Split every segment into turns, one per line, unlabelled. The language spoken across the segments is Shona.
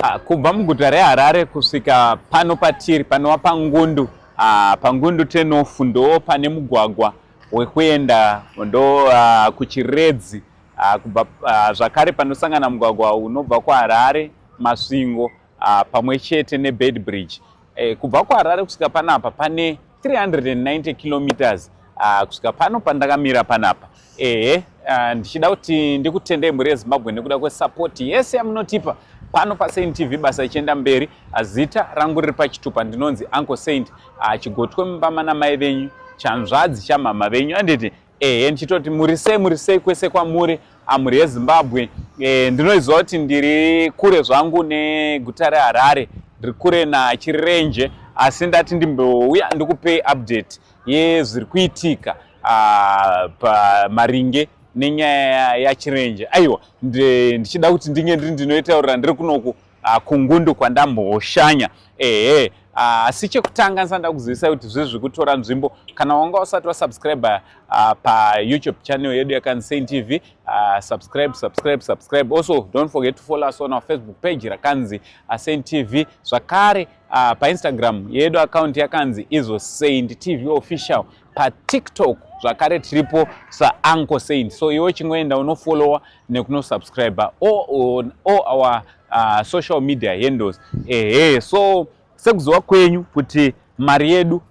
Kubva muguta reHarare kusvika pano patiri panova paNgundu, paNgundu Tenofu ndo pane mugwagwa wekuenda ndo kuChiredzi, kubva zvakare panosangana mugwagwa unobva kuHarare, Masvingo, pamwe chete neBeitbridge. Kubva kuHarare kusvika panapa pane 390 kilometers, kusvika pano pandakamira panapa. Ehe, ndichida kuti ndikutendei, mhuri yeZimbabwe, nekuda kwesupport yese yamunotipa pano paSaint TV, basa ichienda mberi. Zita rangu riri pachitupa ndinonzi Uncle Saint, chigotwe mumba namai venyu, chanzvadzi chamama venyu, anditi? Ehe, ndichitoti muri sei, muri sei kwese kwamuri, mhuri yeZimbabwe? Ndinoziva kuti ndiri kure zvangu neguta reHarare, ndiri kure naChirenje, asi ndati ndimbouya ndikupei update yezviri kuitika pamaringe nenyaya yaChirenje. Aiwa, ndichida kuti ndinge ndiri ndinoitaurira ndiri kunoku kuNgundu kwandamboshanya. Ehe, asi chekutanga ndisanda kuzivisai kuti zviri zvikutora nzvimbo. Kana wanga usati wasubscribe paYouTube channel yedu yakanzi Saint TV, subscribe, subscribe, subscribe. Also, don't forget to follow us on our Facebook page rakanzi Saint TV. Zvakare paInstagram yedu account yakanzi izvo Saint TV Official. PaTikTok zvakare tiripo saUncle Saint. So iwe chingoenda unofollowa nekunosubscribe all, on all our social media handles. Ehe, so sekuziva kwenyu kuti mari yedu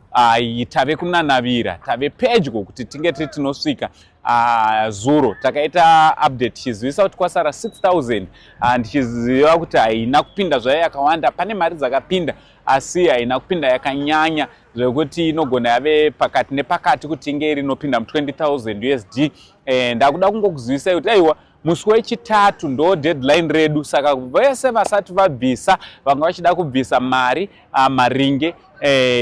tave kunanavira, tave pedyo kuti tinge tiri tinosvika. Zuro takaita update tichizivisa kuti kwasara 6000, ndichiziva kuti haina kupinda zvayo yakawanda. Pane mari dzakapinda, asi haina kupinda yakanyanya zvekuti inogona yave pakati nepakati kuti inge iri inopinda mu20 000 USD. Ndakuda kungokuzivisai kuti aiwa, musi wechitatu ndo deadline redu. Saka vese vasati vabvisa, vanga vachida kubvisa mari maringe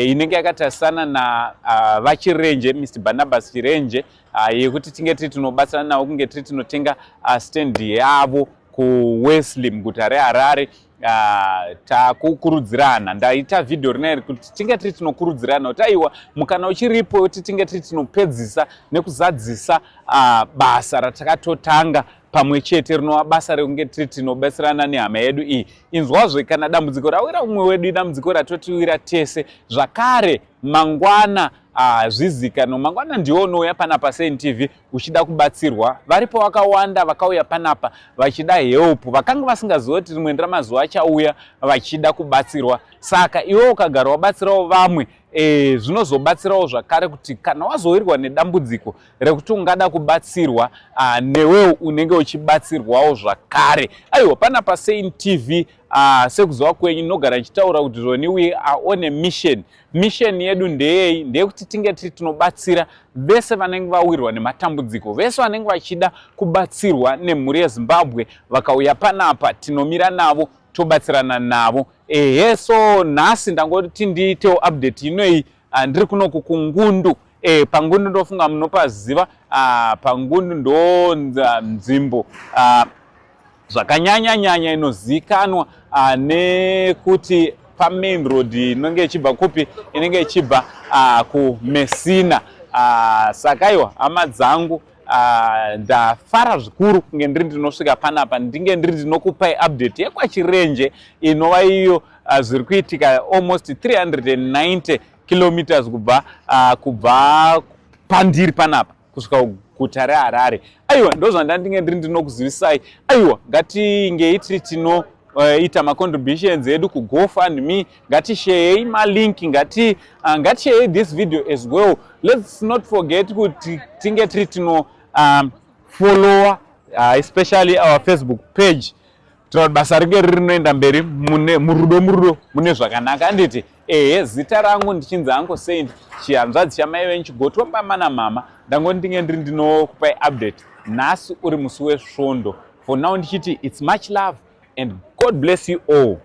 inenge yakatarisana navaChirenje, Mr Barnabas Chirenje, yekuti tinge tiri tinobatsirana navo kunge tiri tinotenga stand yavo kuWesley muguta reHarare, takukurudzirana. Ndaita vhidhiyo rineri kuti tinge tiri tinokurudzirana kuti aiwa, mukana uchiripo kuti tinge tiri tinopedzisa nekuzadzisa basa ratakatotanga pamwe chete, rinova basa rekunge tiri tinobatsirana nehama yedu iyi. Inzwazve, kana dambudziko rawira umwe wedu, idambudziko ratotiwira tese. Zvakare mangwana, zvizikanwa, mangwana ndiwo unouya panapa Saint TV uchida kubatsirwa. Varipo vakawanda vakauya panapa vachida help, vakanga vasingazivi kuti rimwe ramazuva achauya vachida kubatsirwa. Saka iwe ukagara wabatsirawo vamwe, zvinozobatsirawo zvakare kuti kana wazowirwa nedambudziko rekuti ungada kubatsirwa, newewo unenge uchibatsirwawo zvakare. Aiwa, panapa Saint TV, sekuziva kwenyu, ndinogara ndichitaura kuti zvoni we are on a mission. Mission yedu ndeyei? Ndeyekuti tinge tiri tinobatsira vese vanenge vawirwa nematambudziko, vese vanenge vachida kubatsirwa nemhuri yeZimbabwe. Vakauya panapa, tinomira navo, tobatsirana navo. Ehe, so nhasi ndangoti ndiitewo update inoyi ndiri kunoku kuNgundu. PaNgundu ndofunga munopaziva. PaNgundu ndo nzvimbo zvakanyanya nyanya inozivikanwa nekuti pamain road inenge ichibva kupi? Inenge ichibva kuMessina. Saka aiwa, hama dzangu, ndafara zvikuru kunge ndiri ndinosvika panapa, ndinge ndiri ndinokupai update yekwaChirenje, inova iyo zviri kuitika almost 390 kilometers kubva pandiri panapa kusvika guta reHarare. Aiwa, ndo zvandandinge ndiri ndinokuzivisai. Aiwa, ngatingei tiri tinoita macontributions edu kuGoFundMe. Ngatisheyei malink, ngatisheyei this video as well. Let's not forget kuti tinge tiri tino followa especially our Facebook page, kuitira kuti basa ringe riri rinoenda mberi mune murudo, murudo mune zvakanaka, handiti? Ehe, zita rangu ndichinzi Uncle Saint, chihanzvadzi chamai venyu, chigotwa mama namama. Ndangoti ndinge ndiri ndinokupai update nhasi uri musi weSvondo. For now ndichiti it's much love and God bless you all.